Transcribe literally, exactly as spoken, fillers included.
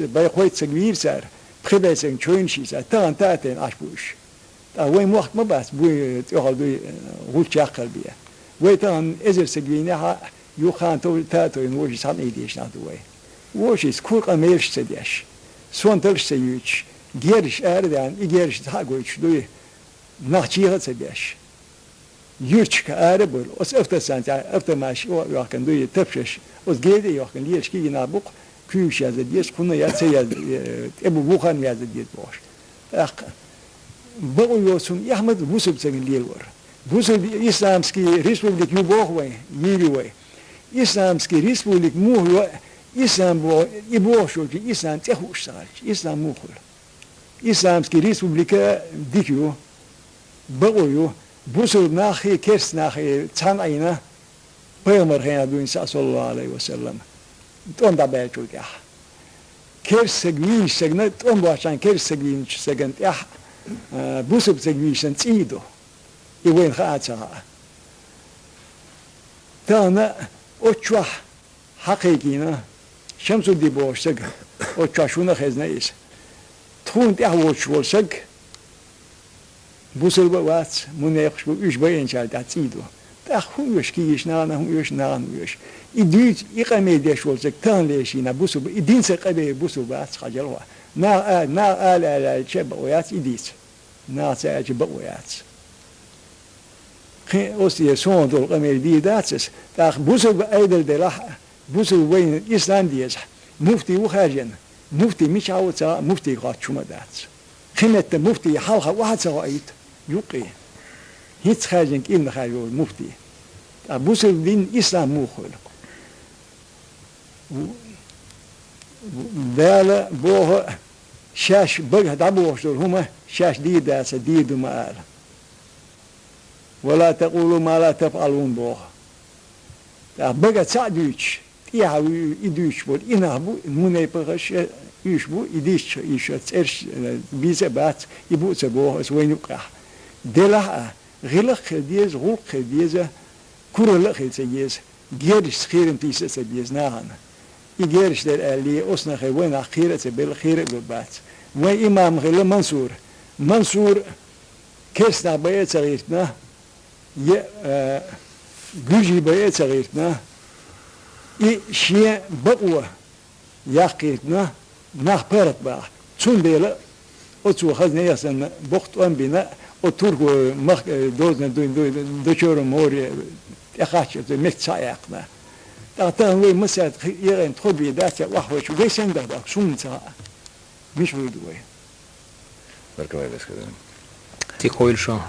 Бай кхойтта саг вийра цара, пхи бӀе саг чойнаш йийцар, тахана тӀа а тайна Ӏаш бу уьш. ТӀаккха вайн мохк ма бац, буй тӀехула дуй, гӀулч яккхал бе. Вай тахана эзар саг вийнехь а, юххана тов-, та а тойна вожий цхьаьна дийш нах ду вай. Вожийс кур къамелаш ца деш, сонталш ца юьйтуш, герзаш ара а даьнна, и герзаш цхьаъ гойтуш дуй, нах чеха а ца беш. Юьрташка ара а бевлла, оцу автостанцехь автоматаш о а йохкина дуй, тапшаш, оцу герда а йохкина лелаш кегий нах бу-кх, куьйгаш яздан деза, кхунна яз ца яз-, э, тӀе бу вухарна яздан деза бохуш. ТӀаккха бакъо йоцу хӀума эхь ма ду бусалба цигахь лелор. Бусалба исламский республика ю боху вайн, йийр ю вай. Исламский республика муха йо, ислам бо-, и бохуш йолчу ислам цӀе хууш ца хилча, ислам муха хуьлу? Исламский республика дика ю, бакъо ю, бусалба наххий, керста наххий цхьаьна Ӏийна, пайхамар хенахь дуьйна схьа, саллаллаху Ӏалайхи ва саллам, тӀом дӀабаьллачул тӀаьхьа. Керста саг вийначу сагана, тӀом боччхьана керста саг вийначу сагана тӀехь, а, бусалба саг вийначу цӀий ду. И вайна хаа а ца хаьа. Тахана оцу чохь хьакхайкхийна, Шамсудди бохуш саг, оцу чохь шуна а хезна иза. Тхуна тӀаьхьа воцуш волу саг, бусалба а вац, мунепакъаш бу, уьш байинчарна тӀехь цӀий ду. ТӀаккха хӀун оьшу кегийчу нахана, хӀун оьшу нахана, хӀун оьшу? И дуьйцу, и къамел деш волу саг тахана лешийна бусалба, и динца къабе бусалба вац, хьажал хьо. Наха а, наха ала аьлла аьлча а бакъо яц и дийца. Наха ца аьлча бакъо яц. Кхин а оцу тӀе суна долу къамел дийр дац аса, тӀаккха бусалба айдал делахь а, бусалба вайна ислам дезахь, муфти ву хаьржина, муфти мичахь ву ца хаьа, муфтига хоттуш хӀума дац. Кхин метта муфти хьалха охьа ца хоуьйту, юккъе. ХӀинца хаьржина кӀирнах хаьржо ву муфти. Ткъа бусалба дин ислам муха хуьлу? Дала боху, шаьш багахь дӀабохуш долу хӀума шаьш дийр дацахь, дийр ду ма ала. «Ва ла такъулу ма ла тафъалун», боху. ТӀаккха бага цхьаъ дуьйцуш, тӀехьа вуьйр и дуьйцуш болу и нах бу, мунепакъаш уьш бу, и дийцча, уьш цӀераш, э, бийца а бац, и бу а ца боху аса вайн юккъехь. Делахь а, гӀиллакх а хила деза, гӀуллакх а хила деза, куралла а хила ца еза. Герзашца кхерам тийса а ца беза нахана. И герзаш дара аьллий, оцу нахе вайн нах кхера а ца белла, кхера а бац. Вайн имам хилла Мансур. Мансур керстанах байа а ца гӀиртина, я, а, гуьржий байа а ца гӀиртина, и шен бакъо яккхийтина, нах паргӀат баха. Цундела оцо хаза нехан санна боккха тӀом бина, оцу турко мах-, э, дозна дуй, дуй, Дочоран море тӀекхаччалц меттаца а яьккхина. ТӀаккха тахана вай масех хи-, екъина тхо бен дац, я охьавайчу вай сенга даха, суна ца хаьа. Мича хӀуьйду вай? Баркалла, Бескадам. Тихо йил шу.